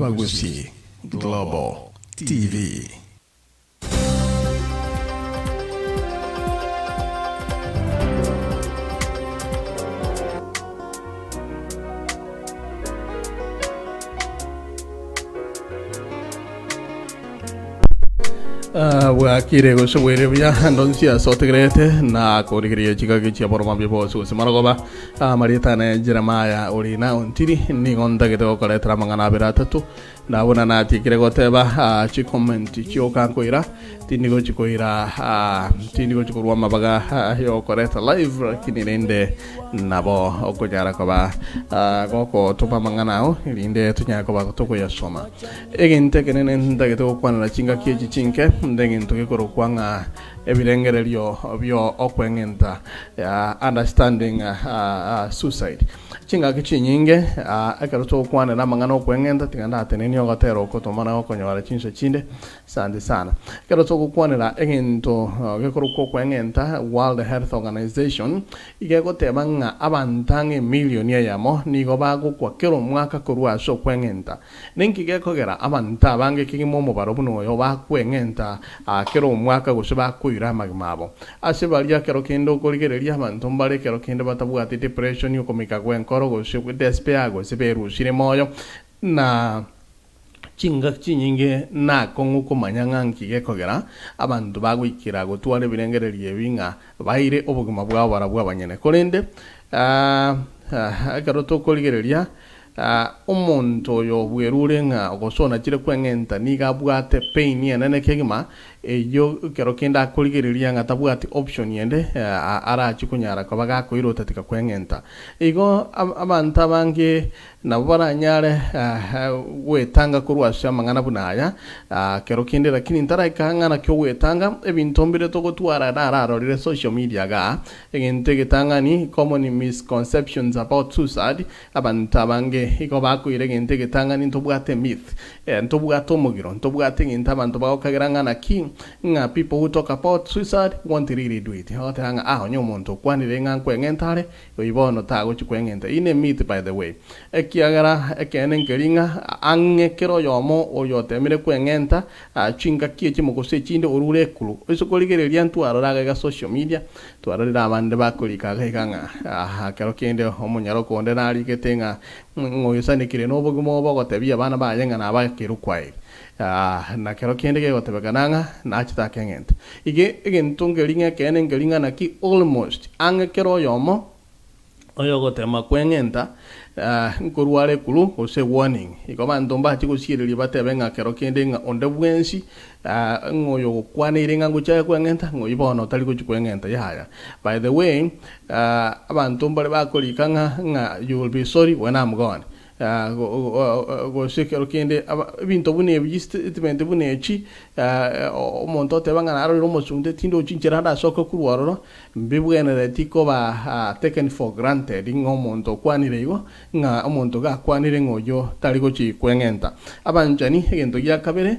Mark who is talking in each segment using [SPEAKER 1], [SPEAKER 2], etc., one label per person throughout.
[SPEAKER 1] Abagusii Global TV.
[SPEAKER 2] Ah, bwakire gose bwere buya ndonsi ase otegerete na korigereria chigaki chia boroma bia bose gose marogoba Ah, marieta ane Jeremiah ori na ontiri nigo ntagete gokoretera amang'ana abere atato Na buna natiekire goteba, chicomment chioka nkoira, tindi gochi koira, tindi gochi korwa amabaga yokoreta live, lakini rende nabo okonyara koba gokotoma amang'ana ao erinde tonyare koba tokoyasoma. Egento ekenene ntagete gokwanera chingaki echi chinke, negento gekorokwa ng'a ebirengererio bio okweng'enta, understanding suicide. Chingaki chinyinge, ekero togokwanera amang'ana okweng'enta, tiga ndatenenie ogotera oko tomana gokonyora chinsa chinde. Asante sana. Ekero togokwanera egento gekorokwa okweng'enta, World Health Organization iga egoteba ng'a abanto ang'e emilioni eyemo nigo bagokwa kera omwaka korwa ase okweng'enta. Ninki gekogera abanto abange kegima omobaro buna oyo bakweng'enta kera omwaka gose bakoira amagima abo? Ase baria kero kende okorigereria abanto mbare kero kende batabwati depression, okomika gw'enkoro gose despair gose berusire moyo na chingaki chinyinge nakong'u komanya ng'a nki gekogera abanto bagoikera gotwara ebirengererio ebi ng'a baire obogima bwabo barabwo abanyene. Korende ekero tokorigereria Omonto oyo bwerure ng'a gose onachire kweng'enta nigo abwate pain enene kegima, eyio ekero kende akorigereria ng'a tabwati option ende arachi konyara koba gakoira otatika kweng'enta. Igo abanto abange nabo baranyare gwetanga korwa ase amang'ana buna aya kero kende lakini ntaraika ng'a naki ogwetanga, ebinto mbire togotwara nararorire social media igaa, egento egetang'ani common misconceptions about suicide, Abanto abange igo bakoira egento egetang'ani ntobwate myth, ntobwate omogiro, ntobwate egento abanto bagokagera ng'a naki, ng'a people who talk about suicide won't really do it. Bagoteba ng'a ah onye omonto okwanire ng'a nkweng'enta are, oyio bono tagochi kweng'enta. Eyio ne myth by the way. Ekiagera ekeene nkeri ng'a ang'e kera oyomo oyo otemire kweng'enta chingaki echimo gose echinde orure ekuru. Oise korigereria ntwarora iga iga social media, Twarorire abande bakorika iga iga ng'a ekero kende omonyaroka onde narigete ng'a ng'oisanekire nobogima obo ogotebia abana baye ng'a nabakerwe kwaye. Na kero kende gegotebekana ng'a nachete akeng'ente. Iga egento nkeri ng'a ekeene nkeri ng'a naki almost ang'e kera oyomo Oyogotema kweng'enta, nkorwa are ekuru, gose warning. Igo abanto mbache gosiereria batebe ng'a kero kende ng'a onde bwensi ng'a oyogokwaneire ng'a ngochia aye kweng'enta, ng'a oyio bono tari gochia kweng'enta, yaya. By the way, abanto mbare bakorika ng'a ng'a you will be sorry when I'm gone. Gose ekero kende ebinto buna ebi chistatement buna echi, omonto oteba ng'a narorire omosunte tindochi inchera ndasoke korwa ororo, mbibwenereti koba taken for granted ng'a omonto okwanire igo, ng'a omonto gakwanire ng'a oyio tari gochi kweng'enta. Abanchani, egento gia kabere,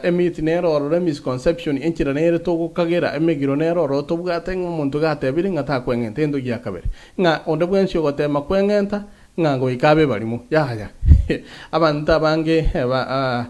[SPEAKER 2] emyth nere ororo emisconception, enchera nere togokagera, emegiro nere ororo tobwate ng'a omonto gatebire ng'a takweng'enta, egento gia kabere, ng'a onde bwensi ogotema kweng'enta, Ng'a goika abe barimo. Yaya. Abanto abange ba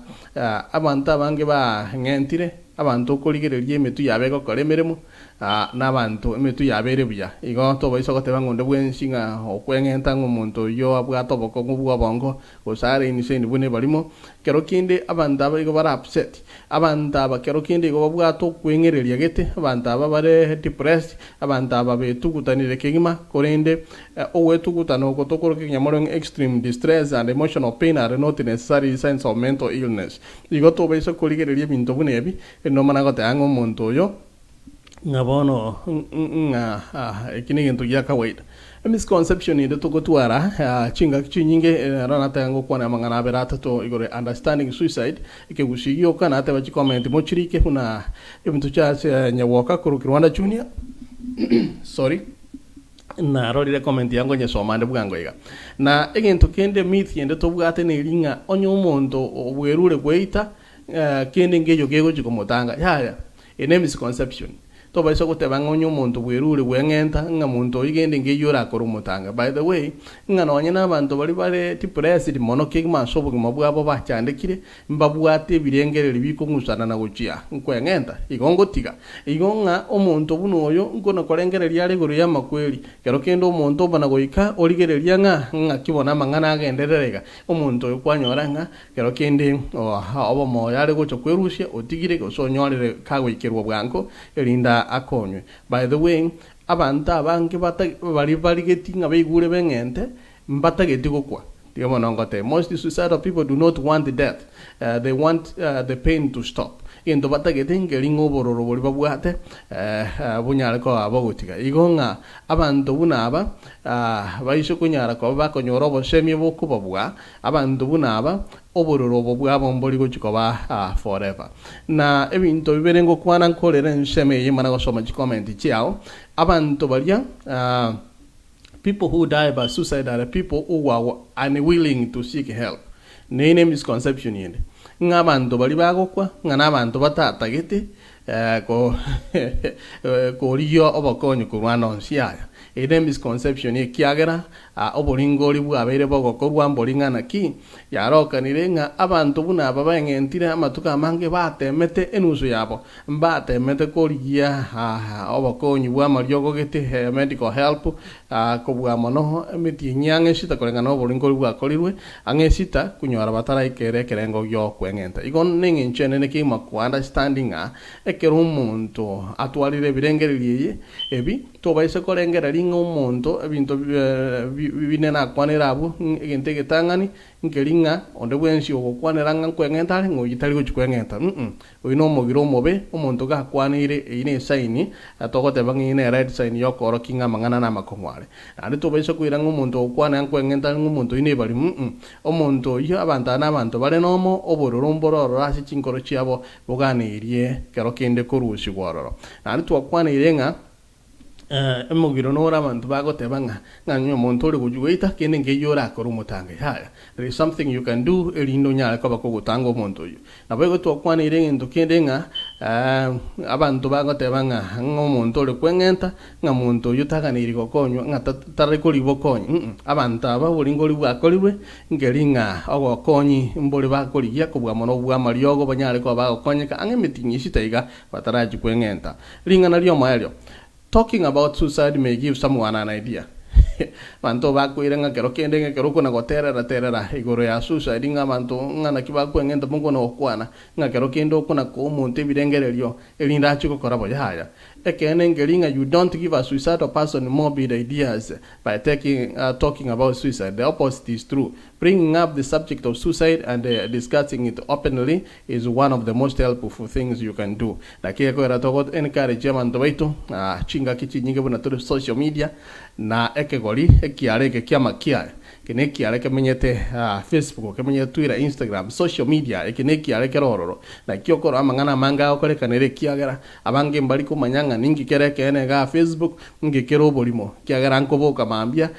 [SPEAKER 2] abanto abange bang'entire, abanto okorigereria emetwe yabo egokora emeremo, na abanto emetwe yabo ere buya. Igo tobaisa goteba ng'a onde bwensi ng'a okweng'enta ng'a omonto oyio abwate obokong'u bw'obongo, gose are insane buna ebarimo. Kero kende abanto aba igo bare upset, abanto aba kero kende igo babwate okweng'ereria gete, abanto aba bare depressed, abanto aba betugutanire kegima, korende Ogwetugutana oko tokoroka ekenyamorero ng'a extreme distress and emotional pain are not necessarily signs of mental illness. Igo tobaisa korigereria ebinto buna ebi, erinde omanye goteba ng'a omonto oyo ng'a bono ng'a eki negento gia kawaida. Emisconception ende togotwara chingaki chinyinge nero nateba ngokwana amang'ana abere atato igoro ya understanding suicide, ekegusii gioka nateba chicomment mochirike buna ebinto chia nyagwoka korwa Kirwanda Junior sorry. Narorire comment yango nyesoma ande bwango iga. Na egento kende myth ende tobwate neri ng'a onye omonto obwerure gweita kende nkeiyo kegochi komotanga. Yaya, eye ne misconception. Tobaisa goteba ng'a onye omonto bwerure bweng'enta, ng'a monto oyio gende nkeyio orakore omotanga. By the way, ng'a nonye nabanto baria bare depressed mono kegima ase obogima bwabo bachandekire, mbabwate ebirengererio bikong'usana na gochia nkweng'enta, igo ngotiga. Igo ng'a omonto buna oyo nkona korengereria are igoro y'amakweri. Kero kende omonto obana goika origereria ng'a ng'aki bono amang'ana agenderere iga. Omonto oyo kwanyora ng'a Kero kende obomoyo are gocha kwerusia otigire gose onyorire kagoikerwa bwango erinde akonywe. By the way, abanto abange baria barigeti ng'a baigure beng'ente mbatageti gokwa. Tiga bono ngotebie, most suicidal people do not want death, they want the pain to stop. Egento batagete nkeri ng'a obororo boria babwate bonyare koba bogotiga. Igo ng'a abanto buna aba baise konyara koba bakonyora obosemia bokobabua, Abanto buna aba, obororo obo bwabo mbori gochia koba forever. Na ebinto bibere ngokwana nkorere ensemo eye mana gosoma chikomenti chiao, abanto baria people who die by suicide are people who are unwilling to seek help. Neyio ne misconception ende, ng'a abanto baria bagokwa ng'a nabanto batatagete korigia obokonyi korwa ande onsi aya. Eye ne misconception ekiagera Oboringori bwabeire bogokorwa mboring'ana ki? Yarokanire ng'a abanto buna aba baeng'entire amatuko amange bateemete enusu yabo, mbateemete korigia obokonyi bw'amariogo gete, medical help, kobua mono emetienyi ang'e esita koreng'ana noboringori bwakorirwe, ang'e esita konyora bataraikera ekerengo gi'okweng'enta. Igo neng'encho enene kegima ko understanding ng'a ekero omonto atwarire ebirengererio eye ebi, Tobaisa korengereria ng'a omonto ebinto binene akwanere abwo, egento egetang'ani nkeri ng'a onde bwensi ogokwanera ng'a nkweng'enta are, ng'a oyio tari gochia kweng'enta. Umm. Oyio nomogiro omobe, omonto gakwaneire, eyio nesaini, togoteba ng'a eyio ne red sign yokoorokia ng'a amang'ana namakong'u are. Naende tobaisa koira ng'a omonto ogokwana ng'a nkweng'enta are ng'a omonto oyio nebarimo. Umm. Omonto oyio, abanto aba nabanto bare nomo, obororo mbore ororo ase chinkoro chiabo, Boganeirie kero kende korusigwa ororo. Naende twakwaneire ng'a emogiro nore abanto bagoteba ng'a ng'a onye omonto ore gochia goita kende nkeyio orakore omotange. Yaya, there is something you can do erinde onyare koba kogotanga omonto oyio. Naboigo twakwaneire egento kende ng'a abanto bagoteba ng'a ng'a omonto ore kweng'enta ng'a monto oyio taganeiri gokonywa ng'a tari kori bokonyi. Umm abanto aba oboringori bwakorirwe Nkeri ng'a ogokonyi mbore bakorigia kobua mono bw'amariogo banyare koba bagokonyeka ang'e emitinyi esita iga batarachia kweng'enta. Ring'ana ri'omoerio, Talking about suicide may give someone an idea. Abanto bakoira ng'a kero kende ng'a ekero okona goterera terera igoro ya suicide ng'a abanto ng'a naki bakweng'enta mokona gokwana ng'a kero kende okona koa omonto ebirengererio erinde achie gokora bo. Yaya. Ekeene nkeri ng'a you don't give a suicidal person morbid ideas by taking talking about suicide. The opposite is true. Bringing up the subject of suicide and discussing it openly is one of the most helpful things you can do. Naki gekoera togo encourage abanto baito chingaki chinyinge buna tore social media na ekegori ekiare eke ki'amakiaya. Eke nekiare kemenyete Facebook, kemenyete Twitter, Instagram, social media, eke nekiare kere ororo. Naki okorora amang'ana amange agokorekana ere ekiagera Abange mbari komanya ng'a ninki kere ekeene igaa Facebook, nki kere oborimo, ekiagera nkoboka mambia,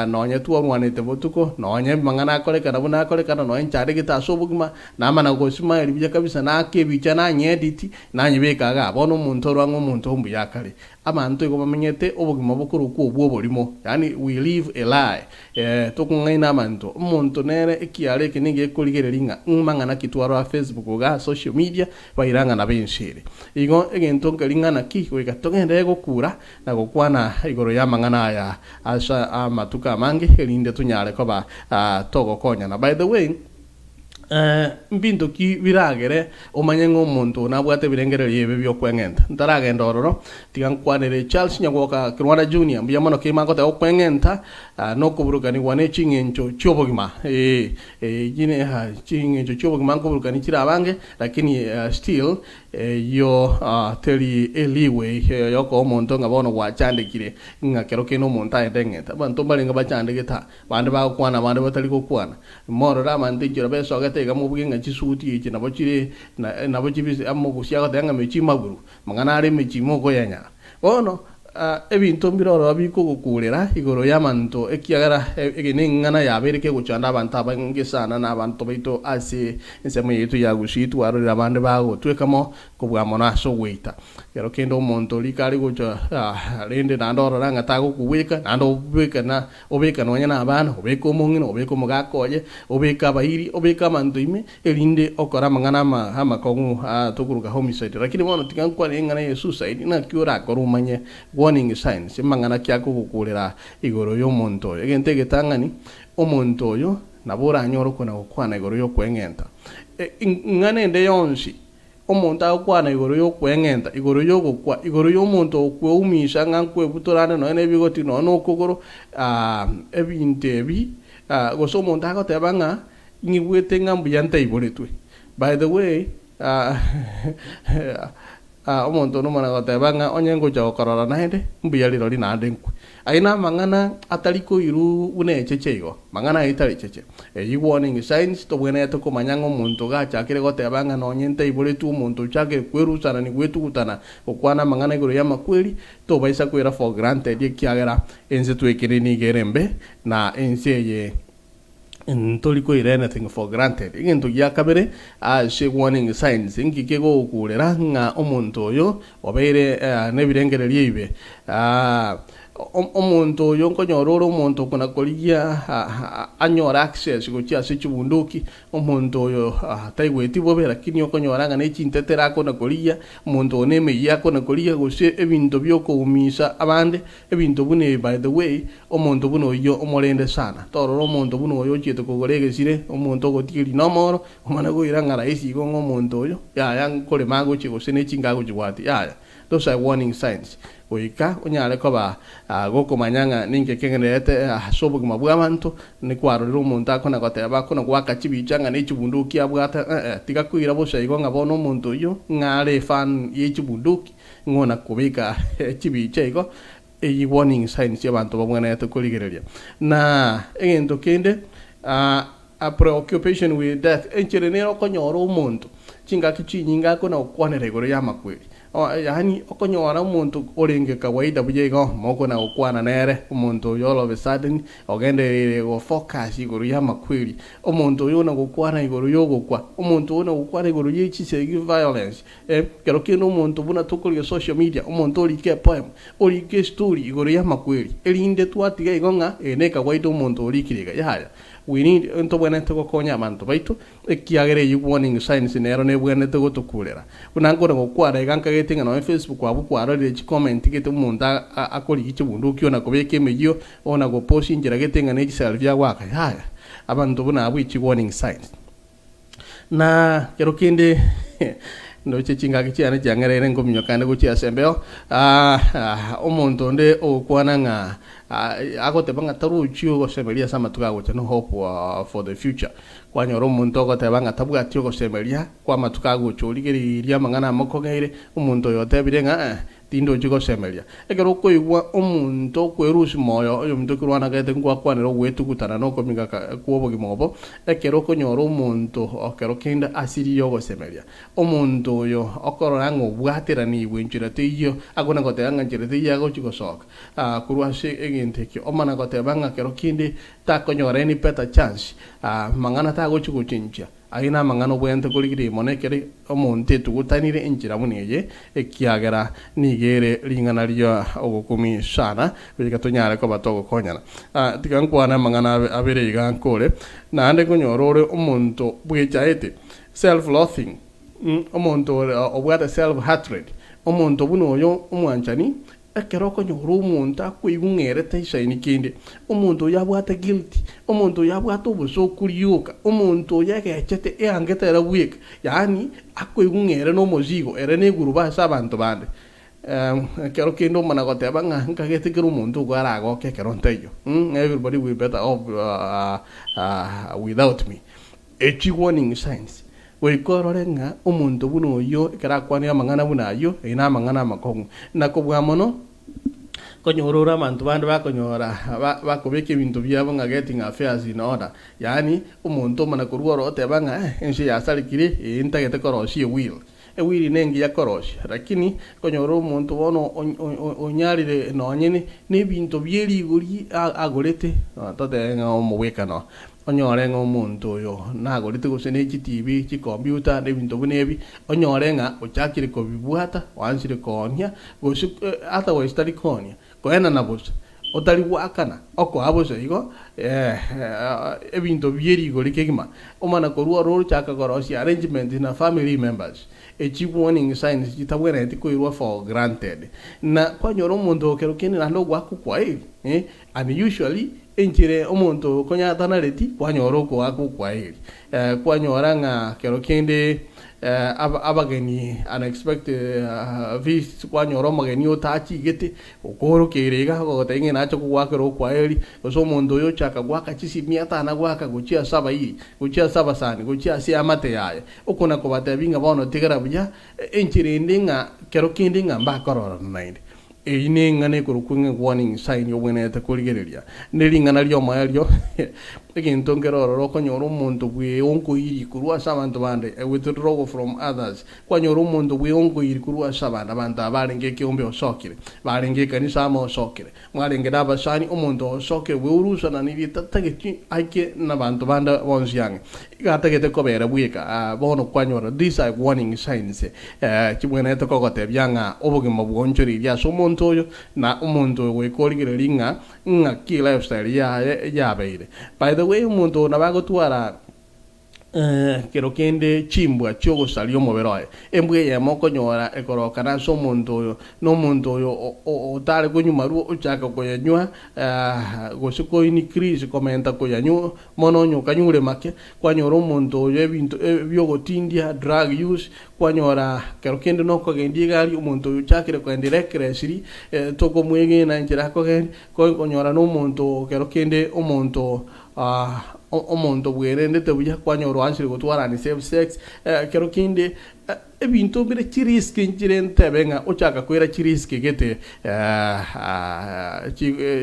[SPEAKER 2] nonye twarwanete botuko, nonye amang'ana akorekana buna akorekana, nonye ncharegete ase obogima, namana gosmile buya kabisa, naake ebicha nanye edit, nanyebeka igaa. Bono omonto orwa ng'a omonto mbuya akare. Abanto igo bamenyete obogima bokorokwa obwo oborimo, yaani we live a lie. Ee, tokong'aina abanto. Omonto nere ekiara eke nigo gekorigereria ng'a mang'ana ki twarora Facebook igaa, social media, baira ng'a nabo ense ere. Igo egento nkeri ng'a naki goika togenderere gokura na gokwana igoro y'amang'ana aya ase amatuko amange erinde tonyare koba togokonyana. By the way, mbinto ki biragere omanye ng'a omonto oo nabwate ebirengererio ebi bi'okweng'enta? Ntaragenda ororo, tiga nkwanere Charles Nyagwoka Kirwanda Junior, mbuya mono kegima agoteba okweng'enta nokoburukanigwa ne ching'encho chi'obogima. Ee, ching'encho chi'obogima nkoburukani chire abange, Lakini still eyio teri a leeway yokoa omonto ng'a bono gwachandekire ng'a kero kende omonto aende eng'ete. Abanto mbarenge bachandegete aa, bande bagokwana abande batari gokwana. Morore abanto enchera besogete iga mobuge ng'a chisuti echi nabo chire nabo chibise amo gose agoteba ng'a mechie maguru, mang'ana are emechie ime okoyenyara. Bono. Ebinto mbire ororo bikogokuurera igoro y'amanto, ekiagera eye neng'ana yabeire kegochanda abanto abange sana na abanto baito ase ensemo yaito ya Gusii twarorire abande bagotweka mo kobua mono ase ogoita. Ekero kende omonto rika are gocha rende naende orore ng'a tagokobweka naende obeke na obeke nonya na abana, obeke omong'ina, obeke omogaka oye, obeke abairi, obeke abanto ime erinde okore amang'ana ama amakong'u aa tokoruga homicide. Lakini bono tiga nkwane eng'ana ye suicide naki orakore omanye warning signs amang'ana ki akogokurera igoro yomonto oyo. Egento egetang'ani omonto oyo nabo oranyore okona gokwana igoro yokweng'enta. Ing'ana ende yonsi omonto agokwana igoro yokweng'enta, igoro yogokwa, igoro yomonto okweumisha ng'a nkwebutora ande nonya nebigoti nonya nokogoro ebinto ebi gose omonto agoteba ng'a Ng'igwete ng'a mbuya ntaiboretwe. By the way, omonto onde omana goteba ng'a onye ngocha gokorora naende, mbuya rirori naende nkwe. Ayio namang'ana atari koirwa buna echeche igo, mang'ana ayio tari cheche. Eyio warning signs tobwenerete komanya ng'a omonto gachakire goteba ng'a nonye ntaiboretwe omonto ochakire kwerusanani gwetugutana gokwana amang'ana igoro y'amakweri, tobaisa koira for granted ekiagera ense twekire nigo ere embe na ense eye Ntori koira anything for granted. Egento gia kabere ase warning signs nki kegogokurera ng'a omonto oyo obeire nebirengererio ebibe. Omonto oyo nkonyora ore omonto okona korigia anyore access gochia ase chibunduki, omonto oyo taigweti bobe lakini okonyora ng'a ne chintetero akona korigia, omonto oyo nemeyio akona korigia gose ebinto biokoumisa abande, Ebinto buna ebi by the way, omonto buna oyio omorende sana. Torora omonto buna oyo ochiete kogora egesire, omonto ogotigeria nomoro, omana koira ng'a rahisi igo ng'a omonto oyo, yaya nkorema agochia gose ne chinga agochia goatia, yaya. Those are warning signs. Goika onyare koba gokomanya ng'a ninki kegendererete ase obogima bw'abanto, nikwarorire omonto akona goteba akona goaka chibicha ng'a ne chibunduki abwate, eh eh, tiga koira bosa igo ng'a bono omonto oyio ng'a are efan ye chibunduki. Ng'o na kobeka chibicha igo, eyio warning signs chi'abanto babwenerete korigereria. Na egento kende, a preoccupation with death, enchera nere okonyora omonto chingaki chinyinge akona gokwanera igoro y'amakweri. Yaani okonyora omonto orenge kawaida buya igo, mokona gokwana nere, omonto oyo all of a sudden ogenderere go focus igoro y'amakweri, omonto oyo ona gokwana igoro y'ogokwa, omonto oyo ona gokwana igoro ye chisegi violence, Ekero kende omonto buna tokorigia social media, omonto orike epoem, orike estory igoro y'amakweri, erinde twatiga igo ng'a eye nekawaida omonto orikire iga. Yaya, we need ntobwenerete gokonya abanto baito, ekiagera eyio warning signs nero nebwenerete gotokurera. Buna nkore gokwana iga nkagete ng'a nonye Facebook abwo kwarorire chicomment gete omonto akorigia chibunduki ona kobeka emeyio, ona gopost inchera gete ng'a ne chiselfie agoaka. Yaya, abanto buna abwo echi warning signs. Na kero kende ndoche chingaki chiane chiang'ereire nkominyoka ande gochia ase embeo, omonto onde ogokwana ng'a agoteba ng'a tarochi ogosemeria ase amatuko agocha, no hope for the future. Kwanyora omonto ogoteba ng'a tabwati ogosemeria kwa amatuko agocha, origereirie amang'ana amokong'eire, omonto oyo otebire ng'a Tindochi gosemeria. Ekero okoigwa omonto okwerusia moyo, oyominto okirwanagete ngwakwanera ogwetugutana na okomigaka kw'obogima obo, ekero okonyora omonto ekero kende asiririe ogosemeria, omonto oyo okorora ng'a obwateranigwe nchera teiyo, akona goteba ng'a nchera teiyo agochi gosoka korwa ase egento ekio, omana goteba ng'a kero kende takonyora any better chance, mang'ana tagochi gochenchia. Ayio namang'ana obwenerete korigereria mono ekero omonto etugutanire enchera buna eye, ekiagera nigo ere ring'ana ria ogokumia sana, goika tonyare koba togokonyana. Tiga nkwane amang'ana abere iga nkore, naende nkonyora ore omonto bwechaete, self-loathing, omonto obwate self-hatred, omonto buna oyo omwanchani, Ekero okonyora omonto akoigwa ng'a ere taisaini kende, omonto oyio abwate guilty, omonto oyio abwate obosooku rioka, omonto oyio egechete eangete ere bweka, yaani akoigwa ng'a ere nomozigo, ere neguruba ase abanto bande. Ekero kende omana goteba ng'a nkagete kera omonto ogo aragoke ekero ntaiyo, everybody will be better off without me. Echi warning signs, goika orore ng'a omonto buna oyio ekero akwanire amang'ana buna ayio, ayio namang'ana amakong'u. Na kobua mono, konyora ore abanto bande bakonyora bakobeka ebinto biabo ng'a getting affairs in order, yaani omonto omana korwa oro oteba ng'a eh ense yasarekire, ee ntagete korosia ewill. Ewiri nengiya korosia, lakini konyora omonto bono onyarire nonye nebinto bie rigori agorete, totebe ng'a omogwekano, onyore ng'a omonto oyo nagorete gose ne chitibi, chikompiuta, na ebinto buna ebi, onyore ng'a ochakire kobibwata, oansire koonia, gose otherwise tari koonia, koenana bosa, otari goakana, okoa bosa igo, ebinto bie rigori kegima, omana korwa ororo ochaka korosia arrangement na family members, echi warning signs chitabwenereti koirwa for granted. Na kwanyora omonto okero kende naende ogoaka okwaeri, and usually enchera omonto oyo konya atanareti kwanyora okoaka okwaeri. Kwanyora ng'a kero kende abageni unexpected visits kwanyora omogeni otachigete Okoorokeire iga, ogotebia ng'a nache kogoakera okwaeri, gose omonto oyo ochaka goaka chisimi atana goaka gochia ase abairi, gochia ase abasani, gochia ase eamate yaye, okona kobatebia ng'a bono tigera buya, enchera ende ng'a kero kende ng'a mbakororana naende. Eyio neng'ana ekorokwa ng'a warning sign obwenerete korigereria. Ne ring'ana ri'omoerio, egento nkere ororo okonyora omonto bweonkoiri korwa ase abanto bande, a withdrawal from others, Kwanyora omonto bweongoiri korwa ase abande, abanto aba barenge ekeombe osokire, barenge ekanisa amo osokire, mwarenge nabasani, omonto osokire bweurusananirie tatageti aike nabanto bande bonsi ang'e, iga atagete kobera bweka. Ah, bono kwanyora these are warning signs chibwenerete kogotebia ng'a obogima bwonchoreirie ase omonto oyo, na omonto oyo goika origererie ng'a ng'aki lifestyle yaye yabeire. By the way omonto oyo nabo agotwara Kero kende chimbwa chi'ogosaria omobere oye. Embwa eyemo okonyora ekorokana ase omonto oyo, na omonto oyo otare konywa marwa ochaka koyanywa, gose ko increase komenta koyanywa mono onye okanyure make, kwanyora omonto oyo ebinto biogotindia, drug use, kwanyora kero kende nokogendia egari omonto oyo ochakire kogendia recklessly, tokomwegena enchera akogendia, konyora na omonto kero kende omonto Omonto bwerendete buya kwanyora oanchire gotwara unsafe sex, ekero kende ebinto bire chirisk nchire ntebe ng'a ochaka koira chirisk gete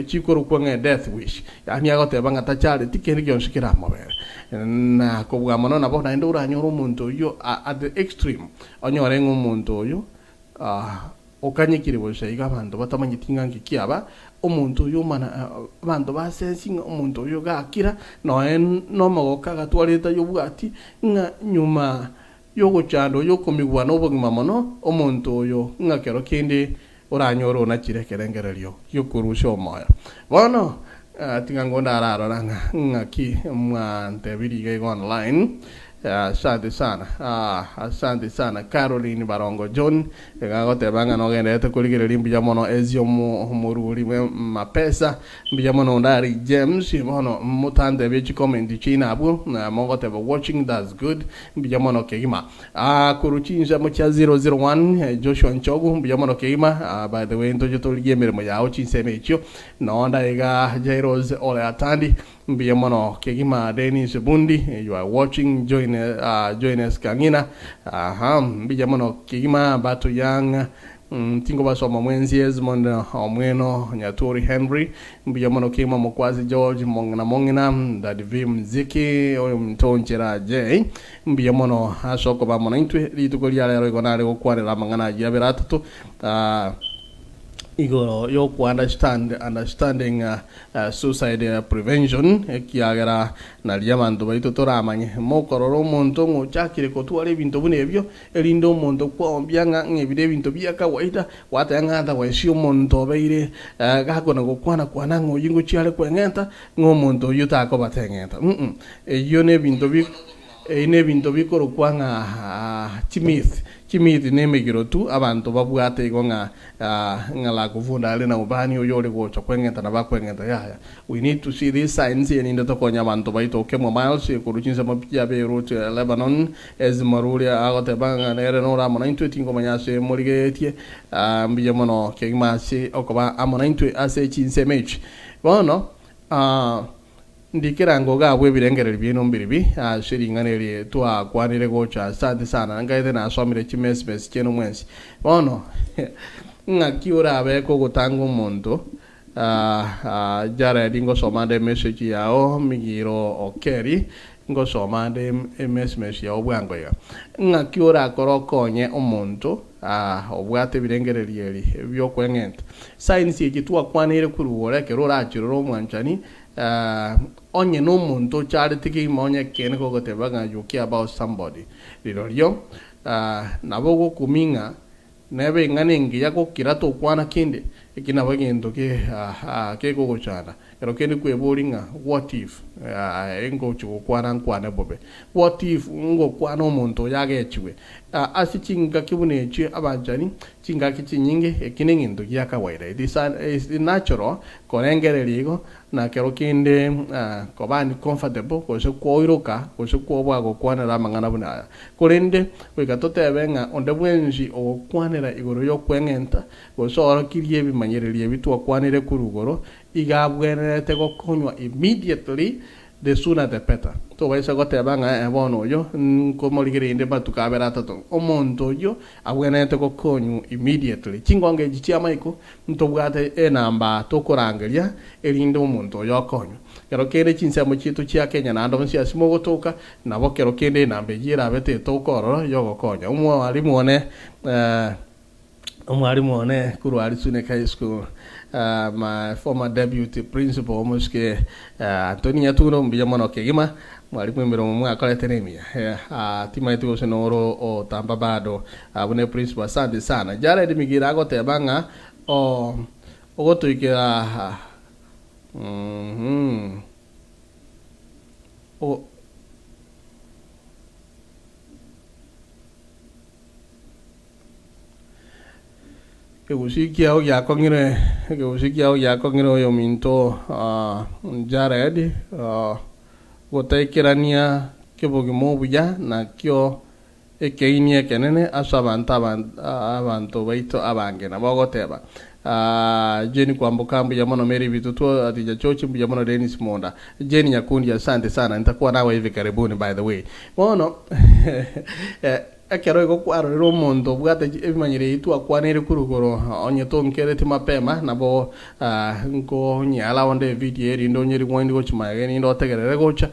[SPEAKER 2] chikorokwa ng'a death wish, yaani agoteba ng'a tachareti kende gionsi keramobere. Na kobua mono nabo naende oranyore omonto oyio at the extreme, onyore ng'a omonto oyo Okanyekire bosa iga abanto batamanyeti ng'a nki kiaba, omonto oyio omana abanto basensi ng'a omonto oyio gakira, noe nomogoka agatwarete ayobwati, ng'a nyuma y'ogochanda oyo okomigwa nobogima mono, omonto oyo ng'a kero kende oranyore onachire ekerengererio gi'okorusia omoyo. Bono tiga ngonde ararora ng'a ng'aki mwantebirie iga iga online. Asante sana, asante sana Caroline Barongo John, iga agoteba ng'a nogendererete korigereria mbuya mono Ezio omorwori bwe mapesa, mbuya mono onde aria James, bono motantebie chicomment chiaino abwo, mogoteba watching that's good, mbuya mono kegima. Korwa chinsemo chia 001 Joshua Nchogu, mbuya mono kegima, by the way ntoche torigie emeremo yao chinsemo echio, nonde aiga Jairos Ole Atandi, Mbuya mono kegima Dennis Bundi you are watching join join us kang'ina aha mbuya mono kegima Batu Young tingobasoma mwensi Esmond Omweno Nyaturi Henry mbuya mono kegima Mokwasi George Mong'ina Mong'ina Daddy V Mziki oyo ominto Nchera J mbuya mono ase okoba amo naintwe rituko ria rero igo nare gokwanera amang'ana ayio abere atato igoro y'oko understand understanding Suicide prevention, ekiagera nario abanto baito toramanye. Mokorora omonto ng'a ochakire kotwara ebinto buna ebio, erinde omonto kwaombia ng'a ng'a ebi nebinto bia kawaida, gwateba ng'a otherwise omonto obeire gakona gokwana kwana ng'a oyio ngochia are kweng'enta, ng'a omonto oyio takoba teng'enta. Umm eyio nebinto bi eyio nebinto bikorokwa ng'a chimyth. Chimyth nemegiro tu abanto babwate igo ng'a Ng'a lakuvunda are na ubani oyo ore gocha kweng'enta na bakweng'enta yaya. We need to see these signs erinde tokonye abanto baito okemwa miles korwa chinsemo chia Beirut, Lebanon, Ezimoruri agoteba ng'a nere nore amo naintwe tingomanya ase morigereretie. Mbuya mono kegima ase okoba amo naintwe ase chinsemo echi. Bono Ndikera ngoga abwo ebirengererio biaino mbiribi ase ring'ana eri twakwanire gocha. Asante sana, nkaete nasomire chimesmesi chiaino mwensi. Bono, ng'aki orabe kogotanga omonto? Jared, ngosoma nde emessage yao, Migiro Okeri. Ngosoma ande emesmesi yao bwango iga. Ng'aki orakore okonye omonto obwate ebirengererio eri bi'okweng'enta? Signs echi twakwaneire korwa igoro ekero orachirore omwanchani, onye nomonto ocharete kegima onye ekeene kogoteba ng'a you care about somebody, rirorio nabo ogokumia ng'a Nebe ing'ana engiya gokira tokwana kende, eki nabo egento kegogochanda. Ekero kende kweboria ng'a what if ngochi gokwana nkwane bobe? What if ngokwana omonto oyo agechiwe? Ase chingaki buna echio abanchani, chingaki chinyinge eki nengento gia kawaida. It is natural korengereria igo Na kero kende koba uncomfortable, gose kwoiroka, gose kwoboa gokwanera amang'ana buna aya. Korende goika totebe ng'a onde bwensi ogokwanera igoro y'okweng'enta, gose oorokirie ebimanyererio ebi twakwanire korwa igoro, iga abwenerete gokonywa immediately, the sooner the better. Tobaisa goteba ng'a ee bono oyo nkomorigereria inde matuko abere atato. Omonto oyio abwenerete gokonywa immediately. Chingongo echi chi'amaiko Ntobwate enamba tokorangeria, erinde omonto oyo okonywe. Kero kende chinsemo chiaito chia Kenya naende onsi ase mogotoka, nabo kero kende enamba eyio erabe tetoka ororo yogokonya. Omwalimu one omwalimu one korwa aria Sunek High School, my former deputy principal omosike Anthony Nyaturo mbuya mono kegima, mwalimu emeremo mwakorete nemiya. Timaeti gose noro otamba bado Abwo ne principal asante sana. Jared Migiro agoteba ng'a oh ogotoikera uhmm o. Ekegusii kiao giakong'ire ekegusii kiao giakong'ire oyominto Jared gotaikerania kebogima obuya nakio Ekeini ekenene ase abanto abanto baito abange. Nabo ogoteba, Aah, Jane Kwamboka mbuya mono, Mary Bitutu, Adija Chochi mbuya mono, Dennis Monda, Jane Nyakundi asante sana, nitakuwa nawe hivi karibuni by the way. Bono ekero igo kwarorire omonto obwate ebimanyero ebi twakwaneire korwa igoro onye tonkereti mapema nabo nkonyara onde evideo erinde onyerigwani gochia magega erinde otegerere gocha.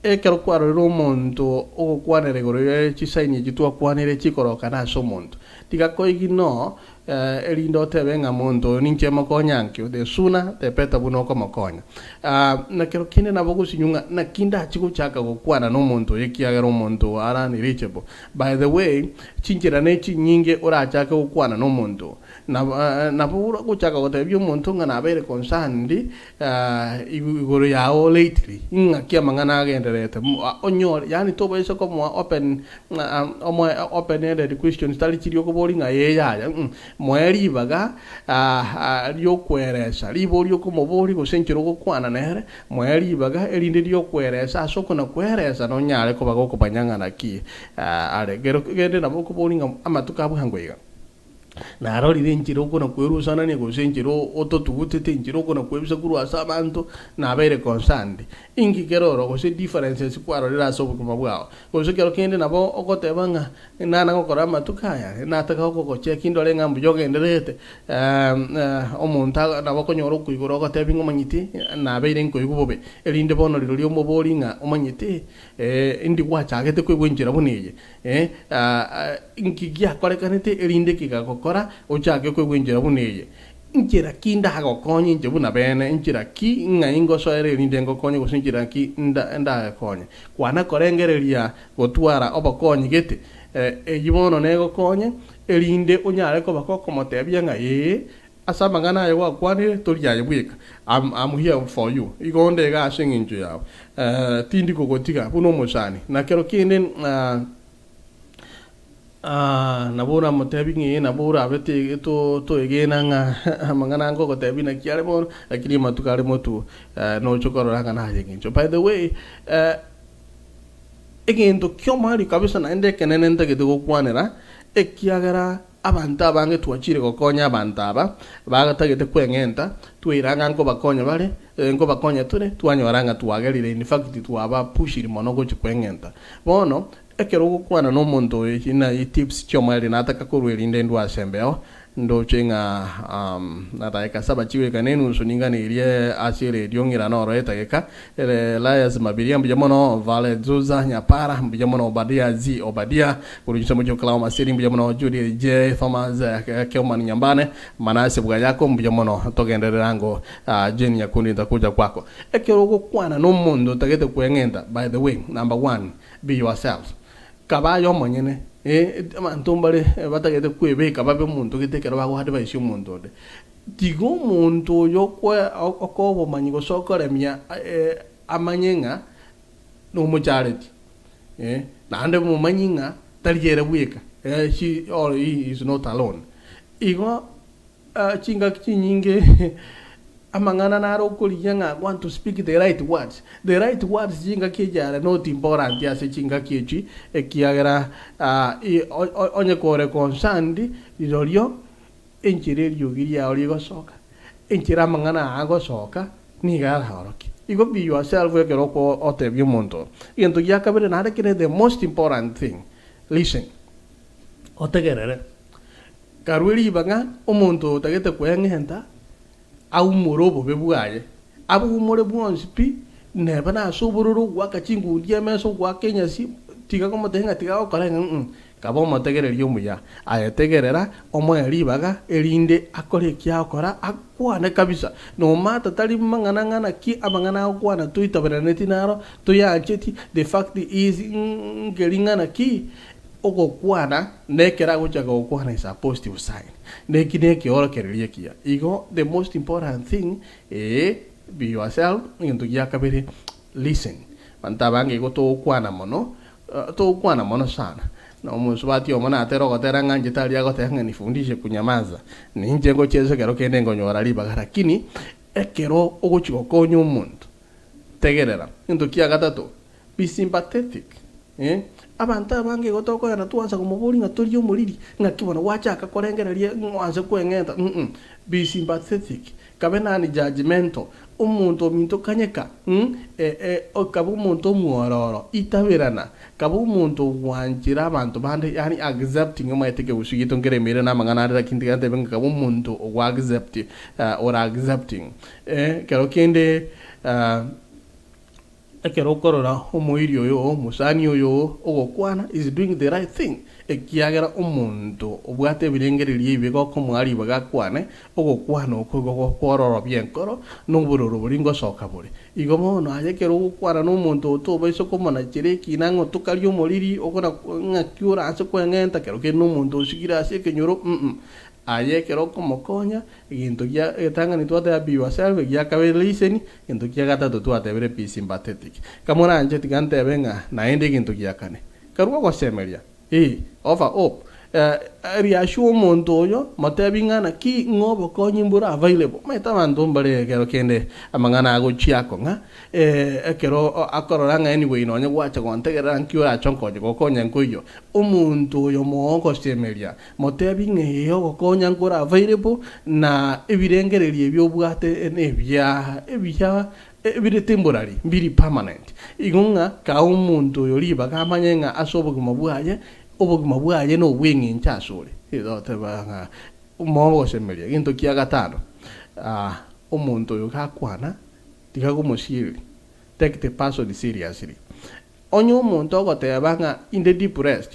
[SPEAKER 2] Ekero kwarorire omonto ogokwanera igoro ye chisaini echi twakwanire chikorokana ase omonto, tiga koiginoo erinde otebe ng'a monto oyo ninche mokonye ankio, the sooner the better buna okomokonya. Na kero kende nabo ogosinywa ng'a naki ndachi gochaka gokwana na omonto oyo ekiagera omonto oyo are unreachable. By the way, chinchera ne chinyinge orachake gokwana na omonto oo. Nabo ogochaka gotebia omonto ng'a nabeire concerned Igoro yao lately, ing'aki amang'ana agendererete, onyore, yaani tobaisa komoa open omoe open ended questions tari chiria okoboria ng'a ee yaya moe ribaga riokoeresa, riborio okomoboria gose enchera ogokwana nere, moe ribaga erinde riokoeresa ase okona-koeresa nonyare koba gokobanya ng'a naki are. Kero kende nabo okoboria ng'a amatuko a bwango iga. Narorire enchera okona-kwerusanania, gose enchera ototugutete, enchera okona-kwebisa korwa ase abanto, nabeire concerned. Inki kere oro, gose differences kwarorire ase obogima bwao? Gose kero kende nabo ogoteba ng'a nana gokora amatuko aya, nataka gokogocheki ndore ng'a mbuya ogendererete, omonto nabo okonyora okoigora ogotebi ng'a omanyete nabeire nkoigwa bobe, erinde bono rirorio omoborie ng'a omanyete indi gwachagete koigwa enchera buna eye? Inki giakorekanete erinde kegagokora ochake koigwa enchera buna eye? Nchera ki ndagokonye inche buna bene? Nchera ki ng'ai ngosoera erinde ngokonye gose nchera ki ndagekonye? Kwana korengereria gotwara obokonyi gete, eyio bono negokonye erinde onyare koba gokomotebia ng'a ee, ase amang'ana aye gwakwanire tori aye bweka. I'm here for you. Igo onde iga ase engencho yao. Tindi kogotiga buna omosani. Na kero kende nabo oramotebi ng'a ee nabo orabe toegena ng'a amang'ana ngogotebi naki are bono, lakini amatuko are motwe noche korora ng'a naye engencho. By the way, egento ki'omoerio kabisa naende ekenene ntagete gokwanera, ekiagera Abanto abange twachire gokonya abanto aba bagatagete kweng'enta, tweira ng'a nkobakonya bare, nkobakonya tore, twanyora ng'a twagerire in fact twaba pushiri mono gochia kweng'enta. Bono, ekero ogokwana na omonto oyo echi naye tips chi'omoerio nataka korwa erinde ndwe ase embeo, Ndoche ng'a um, na dakika saba chigoika na enusu ninganeirie ase eredio ng'ira noro etageka. Elias Mabiria mbuya mono, Vale Zuza Nyapara mbuya mono, Obadia Z Obadia korwa chinsemo chia Oklahoma City mbuya mono, Judith J Thomas Kelman Nyambane Manase Bwayako mbuya mono, togenderere ango ah, Jane Nyakundi ntakuja kwako. Ekero ogokwana na omonto otagete kweng'enta, by the way, number one, be yourself. Kaba aye omonyene, eh, abanto mbare batagete kwebeka babe omonto gete ekero bago advise omonto onde. Tiga omonto oyo okwe okoa obomanyi gose okoremia eh, amanye ng'a nomochareti, eh, naende momanye ng'a tari ere bweka, eh, she or he is not alone. Igo chingaki chinyinge amang'ana naro okorigia ng'a want to speak the right words, the right words chingaki echi are not important ase chingaki echi ekiagera onye kore concerned rirorio enchera eriogi riao rigosoka, enchera amang'ana aa agosoka nigo araorokie. Igo be yourself ekero okotebia omonto. Egento gia kabere naende kere the most important thing, listen, otegerere. Karue ribaga omonto oyo otagete kweng'enta aumore obobe bwaye, aboumore bwonsi pi, neba nase obororo ogoaka chingundi emesa ogoaka enyasi, tiga komotebia ng'a tiga gokora iga mm, kaba omotegereri omuya. Aye tegerera, omoe ribaga, erinde akore eki agokora, akwane kabisa. Nomata tari mang'ana ng'ana ki amang'ana agokwana toitaberaneti naro, toyancheti, the fact is nkeri ng'ana ki, Ogokwana nekero agochaka gokwana is a positive sign. Neki nekeorokererio ekiya. Igo the most important thing ee be yourself, egento gia kabere listen. Abanto abange igo togokwana mono, togokwana mono sana. Na omosubati omo natera ogotera ng'a inche tari agoteba ng'a nifundishe kunyamaza. Ninche ngochia ase ekero kende nkonyora ribaga lakini ekero ogochia gokonya omonto, tegerera. Egento kia gatato, Be sympathetic, eh. Abanto abange igo tokoyana twansa komoboria ng'a torie omoriri, ng'aki bono gwachaka korengereria ng'oanse kweng'enta mm be sympathetic, kabe non judgemental, omonto ominto kanyeka mm eh eh kabe omonto omwororo, itaberana, kabe omonto ogwanchera abanto bande yaani accepting omanyete ekegusii giaito nkere emeire na amang'ana ande lakini tiga ntebe ng'a kabe omonto ogo accept ore accepting eh, ekero kende. Ekero okorora omoiri oyo oo, omosani oyo oo, ogokwana, is doing the right thing, ekiagera omonto obwate ebirengererio ebibe gokomoa ribaga akwane, ogokwana okwo igo gokwororobia enkoro, na obororo boria ngosoka bore. Igo bono aye ekero ogokwana na omonto oo tobaisa komonachera ekina ng'a otokarie omoriri, okona ng'aki oranse kweng'enta kero kende na omonto osigire ase ekenyoro mm. Aye ekero okomokonya, Egento gia egetang'ani twateba be yourself, egia kabere listen, egento kia gatato twatebire be sympathetic. Kamoranche tiga ntebe ng'a naende egento gia kane, karue ogosemeria, ee, offer hope, eh, reassure omonto oyo, motebi ng'a naki ng'a obokonyi mbore available. Omanyete abanto mbare ekero kende amang'ana agochia akong'a, eh, ekero akorora ng'a anyway nonye gwacha gontegerera nki orache onkonye gokonya nkoiyo. Omonto oyo moe ogosemeria, Motebi ng'a ee ogokonya nkore available, na ebirengererio ebi obwate nebia ebiya ebire temporary, mbiri permanent. Igo ng'a kaa omonto oyo ribaga amanye ng'a ase obogima bwaye, obogima bwaye nobweng'encho asore. Toteba ng'a mogosemeria. Egento kia gatano, omonto oyo gakwana, tiga komosiereria, take the person seriously. Onye omonto ogoteba ng'a inde depressed,